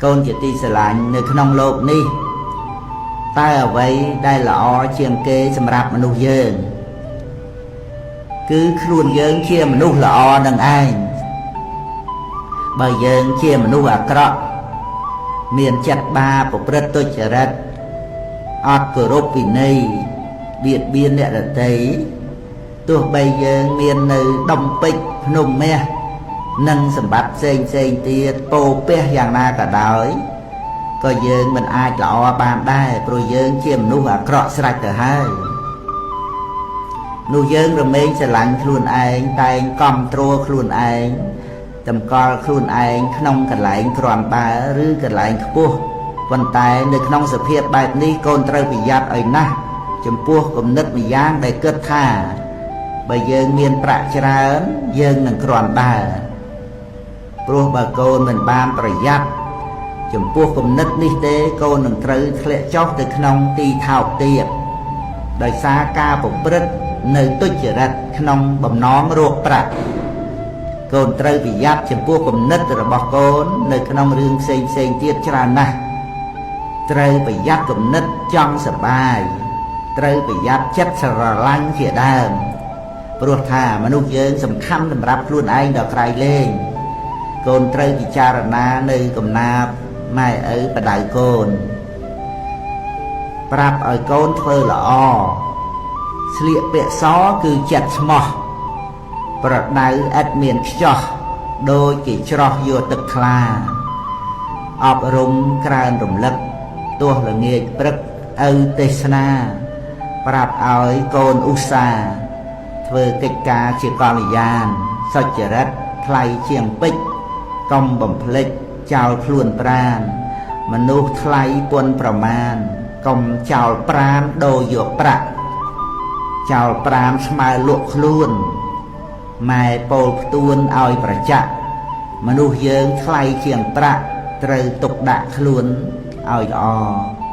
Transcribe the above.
កូនជាទីស្រឡាញ់នៅក្នុងលោកនេះតើអ្វីដែលល្អជាងគេសម្រាប់មនុស្សយើងគឺខ្លួនយើងជាមនុស្សល្អនឹងឯងបើយើងជាមនុស្សអាក្រក់មានចិត្តបាបប្រព្រឹត្តទុច្ចរិតអត់គោរពវិន័យបៀតបៀនអ្នកដទៃទោះបីយើងមាននៅដុំពេជ្រភ្នំមាសនិងសម្បត្តិផ្សេងផ្សេងទៀតពោពះយ៉ាងណាក៏ដោយក៏យើងមិនអាចល្អបានដែរព្រោះយើងជាមនុស្សអាក្រក់ស្រេចទៅហើយនោះយើងរមែងស្រឡាញ់ខ្លួនឯងតែងកំទ្រខ្លួនឯងតម្កល់ខ្លួនឯងក្នុងកន្លែងគ្រាន់បើឬកន្លែងខ្ពស់ប៉ុន្តែនៅក្នុងសភាពបែបនេះកូនត្រូវប្រយ័ត្នឲ្យណាស់ចំពោះគំនិតម្យ៉ាងដែលគិតថាបើយើងមានប្រាក់ច្រើនយើងនឹងគ្រាន់បើព្រោះបើកូនមិនបានប្រយ័ត្នចំពោះគំនិតនេះទេកូននឹងត្រូវធ្លាក់ចុះទៅក្នុងទីថោកទាបដោយសារការប្រព្រឹត្តនៅទុច្ចរិតក្នុងបំណងរកប្រាក់កូនត្រូវប្រយ័ត្នចំពោះគំនិតរបស់កូននៅក្នុងរឿងផ្សេងផ្សេងទៀតច្រើនណាស់ត្រូវប្រយ័ត្នគំនិតចង់សបាយត្រូវប្រយ័ត្នចិត្តស្រឡាញ់ជាដើមព្រោះថាមនុស្សយើងសំខាន់សម្រាប់ខ្លួនឯងដល់ក្រៃលែងកូនត្រូវពិចារណានៅកំណាបម៉ែឪបដៅកូនប្រាប់ឲ្យកូនធ្វើល្អស្លៀកពាក់សគឺចិត្តស្មោះប្រដៅឥតមានខ្ចោះដូចគេច្រោះយកទឹកថ្លាអប់រំក្រើនរំលឹកទោះល្ងាចព្រឹកឪទេសនាប្រាប់ឲ្យកូនឧស្សាហ៍ធ្វើកិច្ចការជាកល្យានសុចរិតថ្លៃជាងពេជ្រកុំបំភ្លេចចោលខ្លួនប្រានមនុស្សថ្លៃពុនប្រមាណកុំចោលប្រានដូរយកប្រាក់ចោលប្រានស្មើលក់ខ្លួនម៉ែពោលផ្ទួនឲ្យប្រចាក់មនុស្សយើងថ្លៃជាងប្រាក់ត្រូវទុកដាក់ខ្លួនឲ្យល្អ។